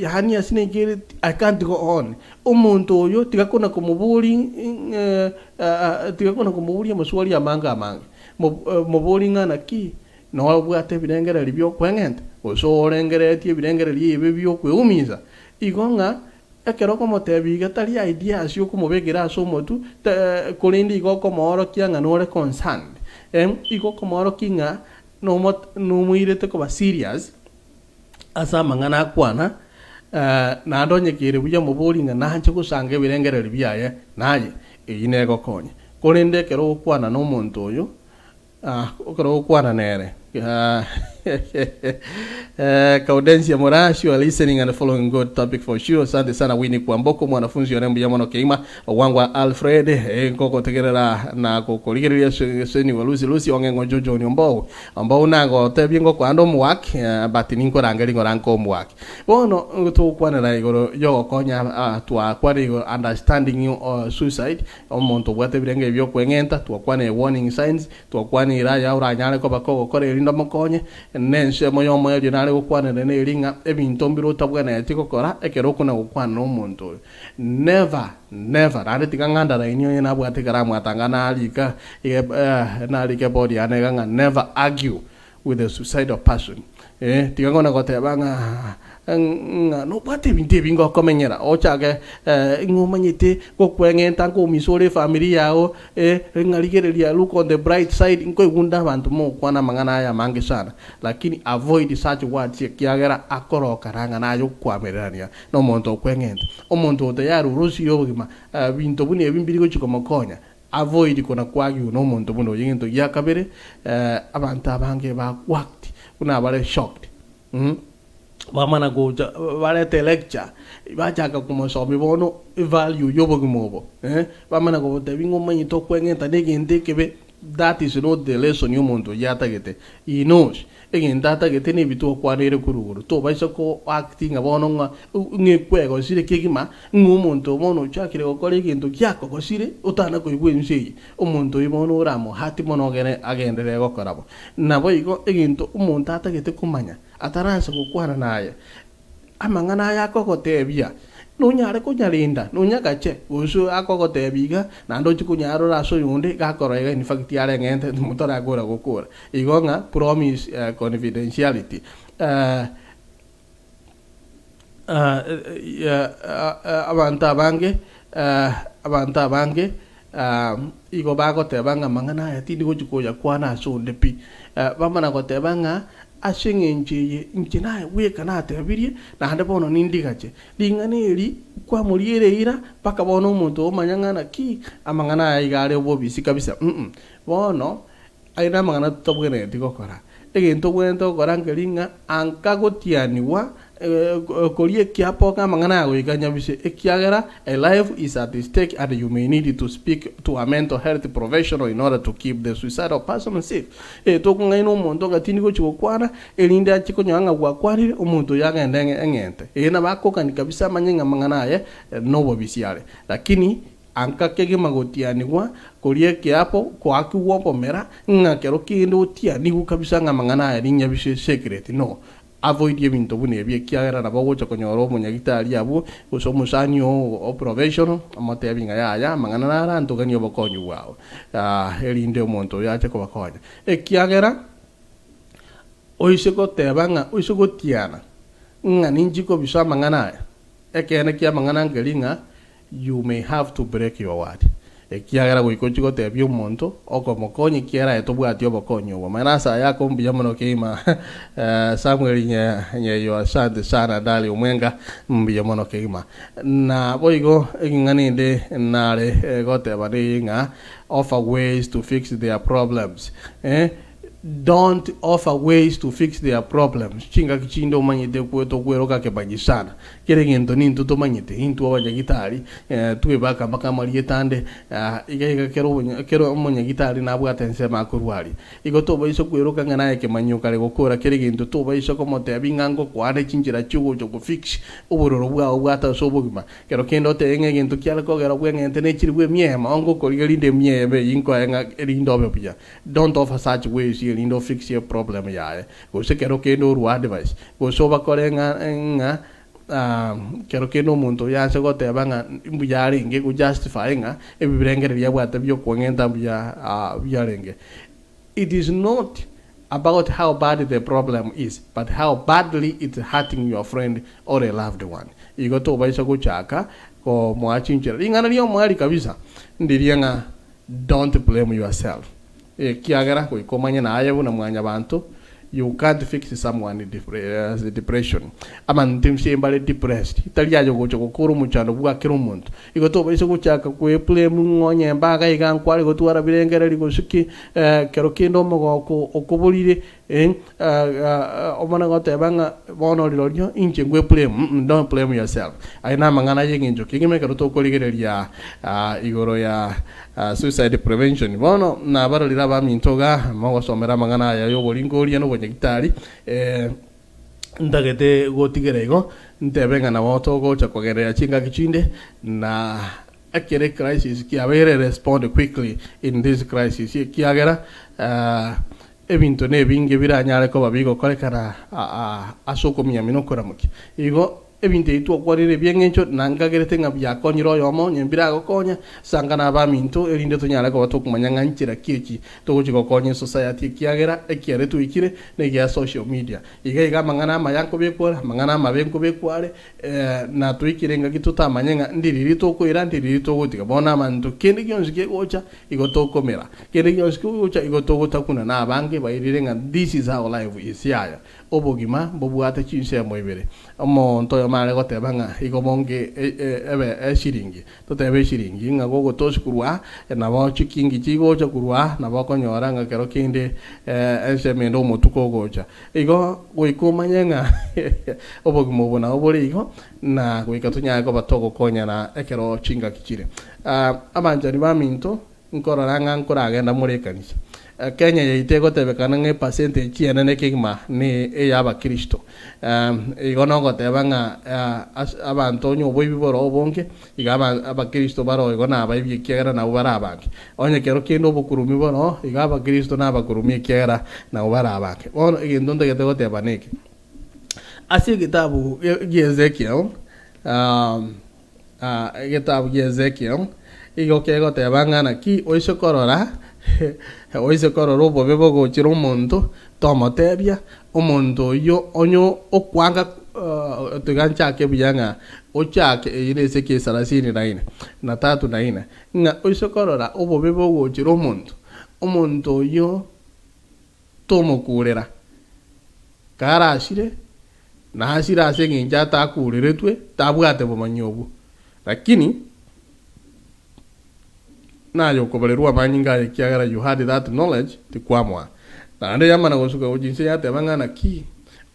[SPEAKER 2] yaani ase naki ere I can't go on, omonto oyo tiga kona komoboria tiga kona komoboria amaswali amange amange, moborie ng'a naki nobwate ebirengererio bia okweng'enta, gose orengereretie ebirengererio ebi bia okweumisa, igo ng'a ekero okomotebia iga tari ideas okomobekera ase omotwe, korende igo okomoorokia ng'a nore concerned, igo okomoorokia ng'a Nomoirete koba serious ase amang'ana akwana, naende onye kere buya moborie ng'a nanche gosanga ebirengererio biaye naye, eyio negokonye. Korende ekero ogokwana nomonto oyo, ekero ogokwana nere, Gaudensia Moraa, you are listening and following good topic for sure. Asante sana Winnie Kwamboko, mwanafunzi one mbuya mono keima. Ogwangwa Alfred, eh, nkogotegerera na gokorigereria seniwa Lucy Lucy ong'eng'o Jojo ni ombou. Ombou nagotebie ngokwanda omwak, eh, but ninkorangeria ng'ora nka omwak. Bono togokwanera igoro yogokonya ah, twakwana igoro understanding uh, suicide, omonto obwate ebirenge ebi biokweng'enta, twakwana warning signs, Twakwanire aya oranyare koba kogokora erinde omokonye, nensemo y'omoerio nare gokwanera neri ng'a ebinto mbire otabwenereti gokora ekero okona gokwana nomonto oyo. Never, never, naende tiga ng'a underline onye nabwate ekaramu atanga narika narika eboard yane iga ng'a never argue with a suicidal person. Eh, tiga kona goteba ng'a ng'a nobwate ebinto ebinge okomenyera, ochake ng'a omanyete gokweng'enta nkoumisa ore efamiri yago, eh, ng'a rigereria look on the bright side, nkoigwa nde abanto mogokwana amang'ana aya amange sana, lakini avoid such words ekiagera akorokana ng'a naye okoamererania na omonto okweng'enta. Omonto oyo tayari orosirie obogima, binto buna ebi mbiri gochia komokonya, Avoid kona kwagiwa nomonto buna oyo egento gia kabere abanto abange ba worked buna bare shocked mm bamana gocha barete lecture bachaka komosomia bono evalue yobogima obo eh bamana kogotebia ng'a omanyete okweng'enta na egento ekebe that is not the lesson omonto oyio atagete he knows Egento atagete nebi twakwaneire korwa igoro. Tobaisa ko act ng'a bono ng'a ng'ekwegosire kegima, ng'a omonto oo bono ochakire gokora egento giakogosire otana koigwa ense eye. Omonto oyio bono oramohati mono ogere agenderere gokora bo. Naboigo egento omonto atagete komanya ataransa gokwana naye, Amang'ana aya akogotebia, nonyare konyarenda, nonyagache, gose akogotebia iga, naende ochie konyarora ase oyonde, iga akorora iga in fact areng'ente motarakora gokora. Igo ng'a promise confidentiality. Abanto abange abanto abange igo bagoteba ng'a amang'ana aya tindi gochia koyakwana ase onde pi. Bamana goteba ng'a ase eng'encho eye inche naye bweka natebirie, naende bono nindigache. Ring'ana eri kwamoriera eira mpaka bono omonto omanya ng'a naki amang'ana aya iga are obobisi kabisa mm. Bono Aye namang'ana totabwenereti gokora. Egento obwenerete gokora nkeri ng'a anka gotianigwa koria ekiapo ng'a amang'ana aya goika nyabise, ekiagera a life is at stake and you may need to speak to a mental health professional in order to keep the suicidal person safe. Ee, tokong'aina omonto ng'a tindi gochia gokwana, erinde achie konyora ng'a gwakwanire, omonto oyio agende eng'ente. Ee, nabo akogani kabisa amanye ng'a amang'ana aye nobobisi are. Lakini Anka kegima gotianigwa koria ekiapo koakigwa obomera, ng'a kero kende otianigwe kabisa ng'a amang'ana aya ninyabise secret no. Avoid ebinto buna ebi ekiagera nabo ogocha konyora omonyagitari abwo gose omosani oo o professional omotebi ng'a yaya amang'ana naro antoganie obokonyi bwao erinde omonto oyo ache kobakonya. Ekiagera oise goteba ng'a oise gotiana ng'a ninchi kobisa amang'ana aya, ekeene kiamang'ana nkeri ng'a You may have to break your word, ekiagera goika ochie gotebia omonto okomokonya ekiagera aye tobwati obokonyi obwo. Amang'ana ase aya ako mbuya mono kegima Samuel Nyeyo asante sana Darling Omwenga mbuya mono kegima. Naboigo eng'ana ende nare goteba neye ng'a offer ways to fix their problems eh. Don't offer ways to fix their problems, chingaki chinde omanyete tokweroka kemanyi sana, kera egento nintwe tomanyete, intwe abanyagitari twebaka mpaka amarieta ande iga iga kera obonya kera omonyagitari nabwate ensemo akorwaria. Igo tobaisa kweroka ng'a naye kemanyi okare gokora kera egento tobaisa komotebia ng'a ngokoane chinchera chiogocha gofix obororo bwao obwate ase obogima. Kero kende otebe ng'a egento kiare kogera bweng'ente nechire bw'emiema, onge okorigia rinde emiema eyio nkoe ng'a erinde obe buya. Don't offer such ways erinde o fix e problem yaye, gose kero kende orue advice, gose obakore ng'a ng'a kero kende omonto oyo ase goteba ng'a mbuya arenge go justify ng'a ebirengererio abwate biokweng'enta mbuya biarenge. It is not about how bad the problem is but how badly it's hurting your friend or a loved one. Igo tobaisa gochaka komoa chinchera. Ring'ana ri'omoerio kabisa ndiria ng'a Don't blame yourself, ekiagera goika omanye naye buna mwanyabanto You can't fix someone depression. Abanto inse mbare depressed, tari aye ogocha gokora omochando bwa kera omonto. Igo tobaisa gochaka kwe blame ng'a onye mbaga iga nkware gotwara birengererio gose ki, kero kende omogoko okoborire omana goteba ng'a bono rirorio inche nkwe blame, mm don't blame yourself. Aye namang'ana ay'eng'encho kegima ekero tokorigereria igoro ya Suicide prevention. Bono nabarorire abaminto iga mogosomera amang'ana aya y'oboringoria na obonyagitari, ntagete gotigera igo, ntebe ng'a nabo togocha kogenderera chingaki chinde, na ekero ecrisis kiabeire respond quickly in this crisis ekiagera ebinto nebinge biranyare koba bigokorekana ase okomiamia na okoramokia. Igo Ebinto ebi twakwanire ebi'engencho, na nkagerete ng'a biakonyire oyomo, onye mbiragokonya, sanga nabaminto, erinde tonyare koba tokomanya ng'a nchera ki echi togochia gokonya esociety, ekiagera ekiare twaikire negia social media. Iga iga amang'ana amaya nkobekwa are, amang'ana amabe nkobekwa are, na twaikire engaki totamanye ng'a ndiriri tokoira, ndiriri togotiga. Bono abanto kende gionsi kegocha igo tokomera, kende gionsi kegocha igo togotakuna, na abange bairire ng'a this is how life is, yaya. Obogima mbobwate chinsemo ibere. Omonto oyomo are goteba ng'a igo bonge ebe eshiringi, totebe eshiringi, ng'a gogotosi korwa aa, nabo chikingi chigocha korwa aa, nabo okonyora ng'a kero kende ensemo ende omotuko ogocha. Igo goika omanye ng'a obogima obo nabo bore igo, na goika tonyare koba togokonyana ekero chingaki chire. Abanchani baminto, Nkorora ng'a nkoragenda more ekanisa. Kenya yaito egotebekana ng'a epercentage chienene kegima ne ey'abakristo. Igo nogoteba ng'a ase abanto onye oboibi bore obonge, iga abakristo baroo igo nabaibi ekiagera nabwo bare abange. Onye kero kende obokurumi boroo, iga abakristo nabakurumi ekiagera nabwo bare abange. Bono egento ntagete goteba neke, ase egetabu gia Ezekiel, Egetabu gia Ezekiel igo kegoteba ng'a naki oise korora oise korora obobe bogochera omonto, tomotebia, omonto oyio onye okwanga tiga nchake buya ng'a ochake eyio na Ezekiel sarasini na ine, na tatu na ine, ng'a oise korora obobe bogochera omonto, omonto oyio tomokurera, karasire Nasire ase engencho atakuureretwe, tabwate bomanyi obwo. Lakini naye okobarerwa amanyinga aye ekiagera you had that knowledge, tikwamoa. Naende yamana gosuka gochia inse yateba ng'a naki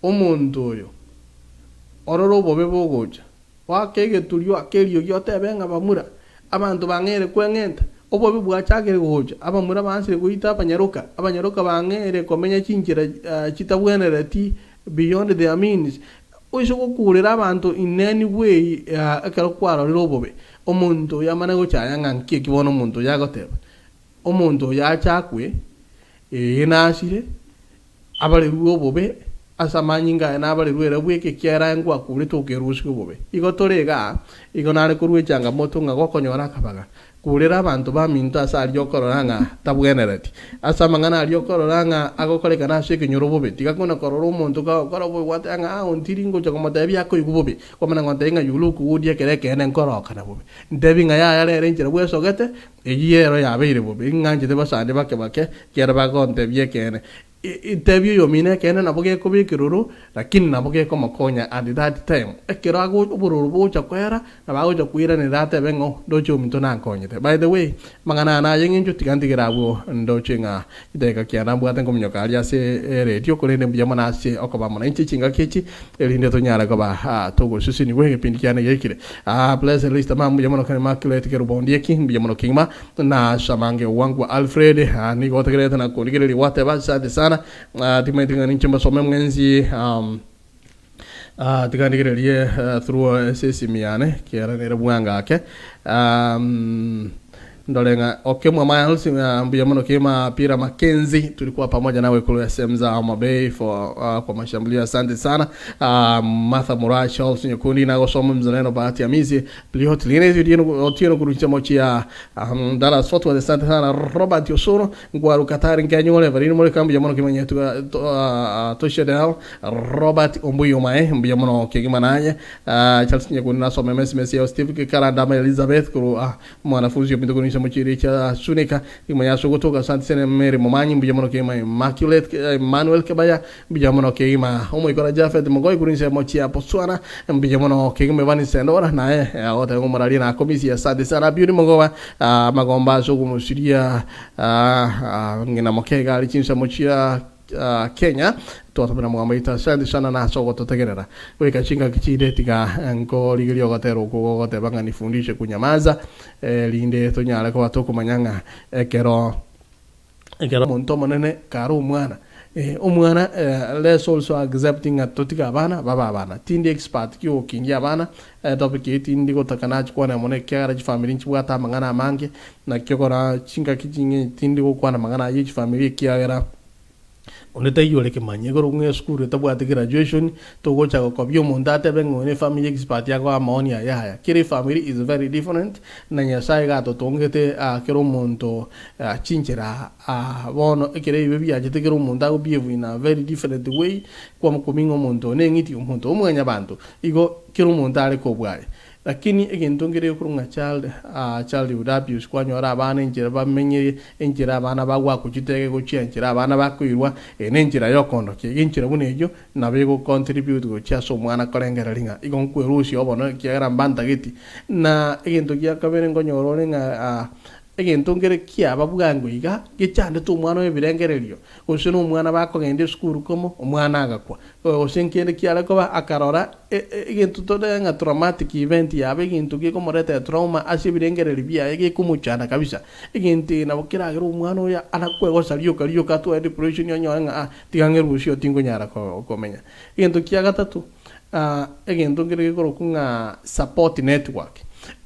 [SPEAKER 2] omonto oyo orore obobe bogocha, Goaka egeturio ake eriogi otebe ng'a bamura, abanto bang'eire kweng'enta, obobe bwachakire gocha, abamura baansire goita abanyaroka, abanyaroka bang'eire komenya chinchera chitabwenereti beyond their means. Oise gokuurera abanto in any way ekero kwarorire obobe, omonto oyo amane gochaya ng'a nki eki bono omonto oyo agoteba. Omonto oyo achakwe, ee nasire, Abarerwe obobe ase amanyinga aye nabarerwe ere bweka, ekiagera aye ngwakuurete okerusia obobe. Igo tore igaa, igo nare korua echangamoto ng'a gokonyora akabaga, kurera abanto baminto ase aria okorora ng'a tabwenereti, ase amang'ana aria okorora ng'a agokorekana ase ekenyoro bobe. Tiga kona korora omonto kagokora bobe gwateba ng'a aa ontiri ngocha komotebia akoigwa bobe, kwamanya gontebia ng'a you look good ekero ekeene nkorokana bobe. Ntebi ng'a yaya rero enchera bwesogete, Eyio ero yabeire bobe, ing'anchete basande bake bake, ekiagera bagontebia ekeene. Intebie oyomino ekeene nabo gekoba ekeroro, lakini nabo gekomokonya at that time. Ekero ago obororo bogocha koera, nabo agocha koiranera atebe ng'a oh, ndoche ominto nankonyete. By the way, amang'ana aya naye eng'encho tiga ntigere abwo ndoche ng'a chidakika kianda mbwate nkominyoka aria ase eredio, korende mbuya mono ase okoba amo nainche chingaki echi, erinde tonyare koba togosusinigwa egepindi kiane geikire. Blessed Lister ma mbuya mono Immaculate Kerubo Ondieki mbuya mono kegima na Shamange Owangwa Alfred nigo otegererete na kondigereria gwateba asante sana timanyeti ng'a ninche mbasome mwensi tiga ndigererie through ase esimi yane ekiagera nere bwango ake Ndore ng'a okemwa Miles mbuya mono kema Pira Mackenzie tulikuwa pamoja nawe korwa sehemu za Homa Bay for uh, kwa mashambulio asante sana uh, Martha Mura Charles Nyakundi nagosoma mzalendo Bahati Hamisi Pliot Linezi Otieno Otieno korwa chinsemo chia um, Dallas Fort Worth asante sana Robert Osoro Nkwaru Katari Nkenyore Evelyn Morika mbuya mono kimanye uh, uh, Tosha Del Robert Ombuyo Mae mbuya mono kegima naye uh, Charles Nyakundi nasoma emesimesi ya Steve Kikarandama Elizabeth korwa uh, Mwanafunzi ominto korwa. chinsemo chiria chia Sunika, Rimanya ase ogotoka asante sana Mary Momanyi mbuya mono kegima Immaculate Emmanuel Kebaya mbuya mono kegima Omoikora Japhet Mogoi korwa ensemo chia Botswana mbuya mono kegima Evans Sendora naye agoteba ng'a omoraria nakomisia asante sana Beauty Mogoba amagomba ase okomosiria ng'ina moke iga aria chinsemo chia Kenya, twasomera Omogamba oito asante sana na ase ogototegerera. Goika chingaki chinde tiga nkorigeria ogotera okwo gogoteba ng'a nifundishe kunyamaza, erinde tonyare koba tokomanya ng'a ekero ekero omonto omonene kare omwana, omwana let's also accept ng'a totige abana babe abana. Tindi expert ki ogokingia abana, topic eye tindi gotaka nachikwane mono ekiagera chifamiri nchibwate amang'ana amange, naki okora chingaki ching'e tindi gokwana amang'ana ayio echifamiri ekiagera onde taiyo ore kemanyia igoro ng'a esukuru etabwati graduation togocha gokobia omonto atebe ng'a oyo ne family expert akoa amaoni aye aya. Kera efamiri is very different na Nyasaye iga atotongete kera omonto chinchera bono ekero ebibe biachete kera omonto ago behave in a very different way kwamokumia ng'a omonto oyo neng'iti omonto oyo mwanyabanto igo kera omonto are kobwaye. Lakini egento nkere gekorwa ng'a child childhood abuse kwanyora abana enchera bamenyire, enchera abana bagwakwa chitege gochia enchera abana bakoirwa, eye nenchera yokondokia. Iga enchera buna eyio nabo ego contribute gochia ase omwana korengereria ng'a igo nkwerusia obono ekiagera mbantageti. Na egento gia kabere nkonyora ore ng'a egento nkere kiaba bwango iga gechandete omwana oye ebirengererio, gose na omwana bakogenda esukuru komo, omwana agakwa, gose nkende kiare koba akarora Egento tore ng'a traumatic event yaba egento gekomoreta etrauma ase ebirengererio biaye gekomochanda kabisa. Egento eke nabo keragere omwana oyo ana kwegosa rioka rioka atware depression onyore ng'a ah tiga ng'erusie oo tinkonyara komenya. Egento kia gatato, egento nkere gekorokwa ng'a support network.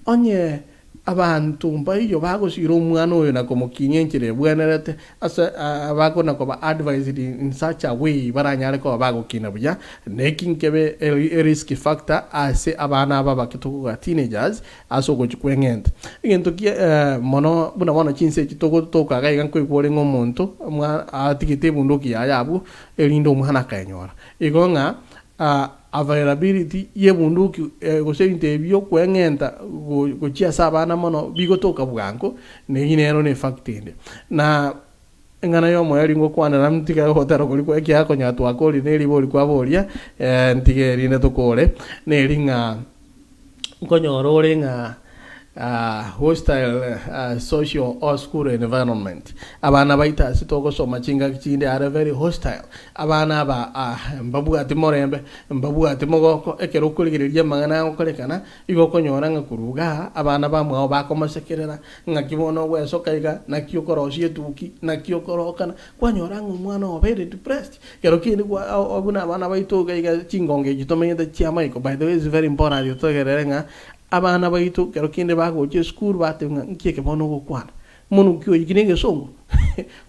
[SPEAKER 2] Onye Abanto mbaiyo bagosiira omwana oyo na komokinia enchera ebwenerete, ase abakona koba advised in such a way baranyare koba bagokina buya, neki nkebe e risk factor ase abana aba abake tokogaa teenagers ase ogochia kweng'enta. Egento kia mono buna bono chinsa echi togotoka iga iga nkoigwa ore ng'a omonto atigete ebunduki yaye abwo erinde omwana akaenyora. Igo ng'a Availability y'ebunduki gose ebinto ebi biokweng'enta gochia ase abana mono bigotoka bwango, neyio nero ne fact ende. Na eng'ana y'omoerio ngokwanera ntige ogotera koria kwa ekiagera konya twakorire na eribori kwaboria, ntige erinde tokore, neri ng'a nkonyora ore ng'a hostile social or school environment. Abana baito ase togosoma chingaki chinde are very hostile. Abana aba mbabwati morembe, mbabwati mogoko, ekero okorigereria amang'ana agokorekana, igo okonyora ng'a korwa igaa abana bamwabo bakomosekerera, ng'aki bono ogwesoka iga, naki okorosia etuki, naki okorokana, kwanyora ng'a omwana obeire depressed. Kero kende kwa buna abana baito iga iga chingongo echi tomenyete chi'amaiko, by the way is very important totegerere ng'a abana baito kero kende bagocha esukuru bateba ng'a nki eke bono ogokwana, mono nki oyio ki na egesongo?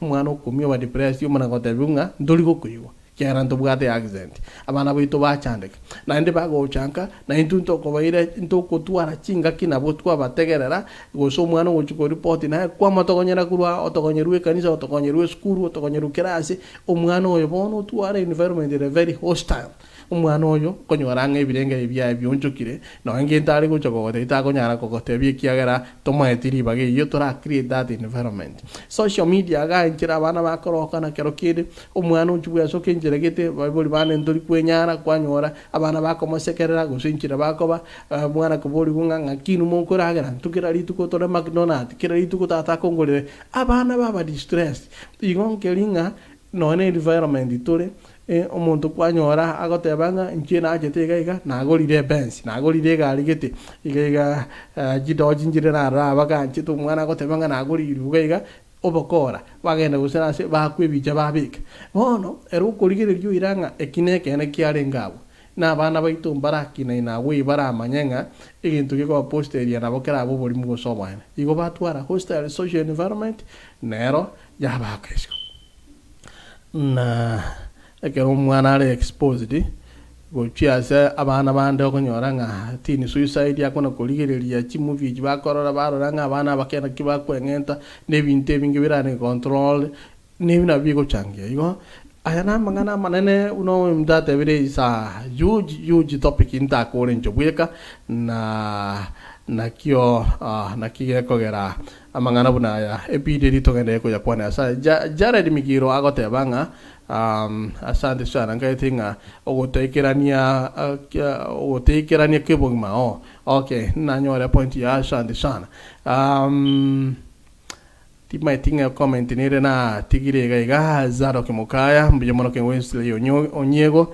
[SPEAKER 2] Omwana okomia oba depressed omana gotebiwa ng'a ntori gokoigwa ekiagera ntobwate accent. Abana baito bachandeka, naende bagocha nka, na intwe ntokobaira ntokotwara chingaki nabwo twabategerera, Gose omwana ogochia koripoti naye kwamotogonyera korwa aa, otogonyerwe ekanisa, otogonyerwe esukuru, otogonyerwe kera ase, omwana oyo bono otware environment ere very hostile. Omwana oyo okonyora ng'a ebirengererio biaye bionchokire, nonya ngento are gocha kogotebia takonyara kogotebia ekiagera tomoeti ribaga eyio tora create that environment. Social media igaa enchera abana bakorokana kero kende, omwana ochia bwesoka enchera gete, baibori bande ntori kwenyara kwanyora abana bakomosekerera gose enchera bakoba Omwana koborigwe ng'a ng'aki inwe mokoragera, intwe kera rituko tore McDonald, kera rituko tata akongorere, abana baba distressed. Igo nkeri ng'a nonya na environment tore, omonto kwanyora agoteba ng'a inche nachete iga iga nagorire ebenz, nagorire egari gete, iga iga chidochi nchire narora aba ganchete omwana agoteba ng'a nagorire iga iga, obokora, bagenda gose nase bakwa ebicha babeka. Bono ere okorigereria oira ng'a eki nekeene kiarenge abwo, Na abana baito mbarakinaine agwo eye baramanye ng'a egento gekobaposteria nabo kerabe oborimo gose oboene. Igo batwara hostile social environment nero yabaaka isiko. Na ekero omwana are exposed gochia ase abana bande okonyora ng'a teen suicide akona korigereria chimovie echi bakorora barora ng'a abana aba kera naki bakweng'enta na ebinto ebinge birane controlled Nebi nabio bigochangia. Igo aya namang'ana amanene buna omonto atebire is a huge huge topic ntakore inche bweka na. Nakio naki gekogera amang'ana buna aya ebidi eri togenderere koyakwanera. Asa Jared Migiro agoteba ng'a asante sana nkaete ng'a ogotoikerania ogotoikerania kebogima oo okay nanyore point ya asante sana. Timaeti ng'a comment nere natigire iga iga Zadok Mokaya mbuya mono King Wesley Onyiego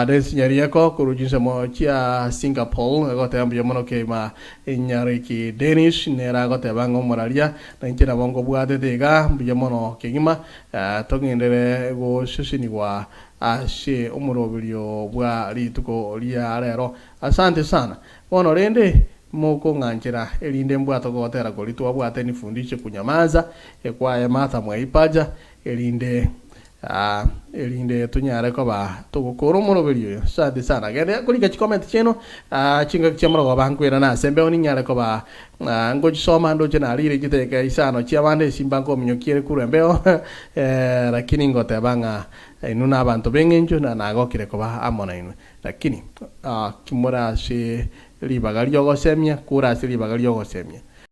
[SPEAKER 2] Densi Nyarieko korwa chinsemo chia Singapore agoteba mbuya mono kegima Nyariki Dennis nere agoteba ng'a omoraria na inche nabo nkobwatete iga mbuya mono kegima togenderere gosesenigwa ase omoroberio bwa rituko ria rero Asante sana bono rende Mokong'anchera, erinde mbwate ogotera koria twabwate nifundishe kunyamaza, ekwaye Martha Mwaipaja, erinde erinde tonyare koba togokora omoroberi oyo. Asante sana. Genda korika chicomment chiaino chingaki chia morogoba nkoirana ase embeo ninyare koba ngochisoma ndoche narire chidakika isano chiabande esimba nkominyokia ere korwa embeo lakini ngoteba ng'a inwe nabanto beng'encho na nagokire koba amo nainwe. Lakini kimore ase ribaga ri'ogosemia, kore ase ribaga ri'ogosemia.